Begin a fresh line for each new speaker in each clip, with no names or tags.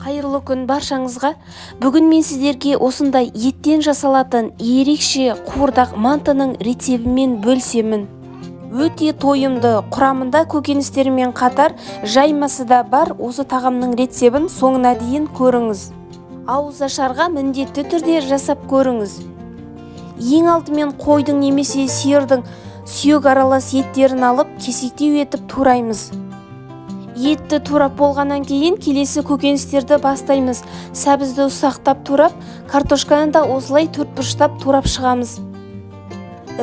Қайырлы күн баршаңызға! Бүгін мен сіздерге осындай еттен жасалатын ерекше қуырдақ мантының рецебімен бөлісемін. Өте тойымды, құрамында көкөністермен қатар жаймасы да бар осы тағамның рецебін соңына дейін көріңіз. Ауызашарға міндетті түрде жасап көріңіз. Ең алдымен қойдың немесе сиырдың сүйек аралас еттерін алып, кесектеу етіп тураймыз. Етті турап болғаннан кейін келесі көкөністерді бастаймыз. Сәбізді ұсақтап турап, картошканы да осылай төртбұрыштап турап шығамыз.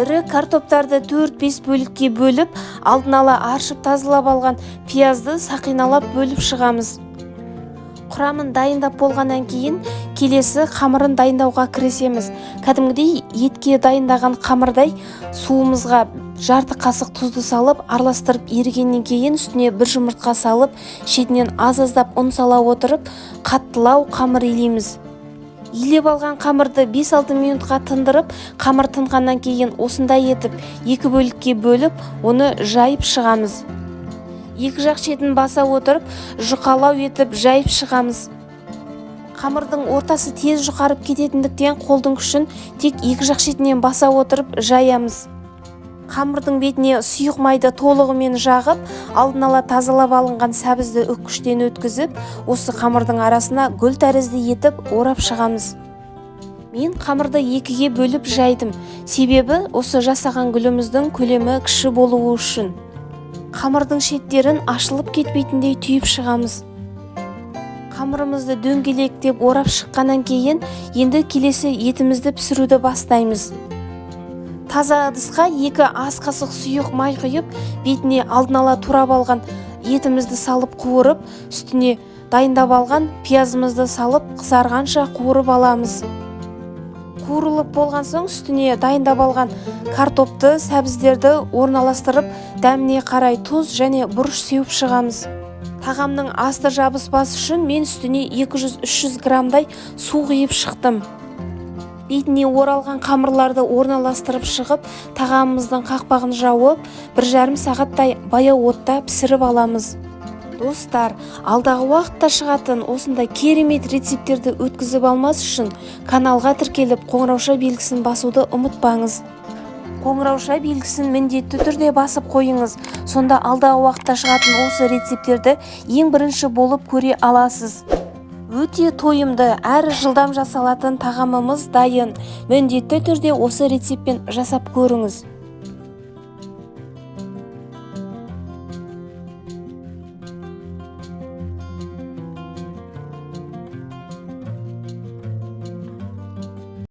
Ірі картоптарды 4-5 бөлікке бөліп, алдын ала аршып тазалап алған пиязды сақиналап бөліп шығамыз. Құрамын дайындап болғаннан кейін келесі қамырын дайындауға кірісеміз. Кәдімгідей етке дайындаған қамырдай суымызға жарты қасық тұзды салып, араластырып, ерігеннен кейін үстіне бір жұмыртқа салып, шетінен аз-аздап ұн сала отырып, қаттылау қамыр илейміз. Илеп алған қамырды 5-6 минутқа тындырып, қамыр тынғаннан кейін осындай етіп екі бөлікке бөліп, оны жайып шығамыз. Екі жақ шетін баса отырып, жұқалау етіп жайып шығамыз. Қамырдың ортасы тез жұқарып кететіндіктен, қолдың күшін тек екі жақ шетінен баса отырып жаямыз. Қамырдың бетіне сұйық майды толығымен жағып, алдын ала тазалап алынған сәбізді үккіштен өткізіп, осы қамырдың арасына гүл тәрізді етіп орап шығамыз. Мен қамырды екіге бөліп жайдым, себебі осы жасаған гүліміздің көлемі кіші болуы үшін. Қамырдың шеттерін ашылып кетпейтіндей түйіп шығамыз. Қамырымызды дөңгелектеп орап шыққаннан кейін енді келесі етімізді пісіруді бастаймыз. Таза ыдысқа 2 ас қасық сұйық май құйып, бетіне алдын ала турап алған етімізді салып қуырып, үстіне дайындап алған пиязымызды салып, қызарғанша қуырып аламыз. Қуырылып болған соң үстіне дайындап алған картопты, сәбіздерді орналастырып, дәміне қарай тұз және бұрыш сеуіп шығамыз. Тағамның асты жабыспас үшін мен үстіне 200-300 граммдай су құйып шықтым. Бетіне оралған қамырларды орналастырып шығып, тағамымыздың қақпағын жауып, 1,5 сағаттай баяу отта пісіріп аламыз. Достар, алдағы уақытта шығатын осындай керемет рецепттерді өткізіп алмас үшін каналға тіркеліп, қоңырауша белгісін басуды ұмытпаңыз. Қоңырауша белгісін міндетті түрде басып қойыңыз, сонда алдағы уақытта шығатын осы рецепттерді ең бірінші болып көре аласыз. Өте тойымды әрі жылдам жасалатын тағамымыз дайын. Міндетті түрде осы рецептпен жасап көріңіз.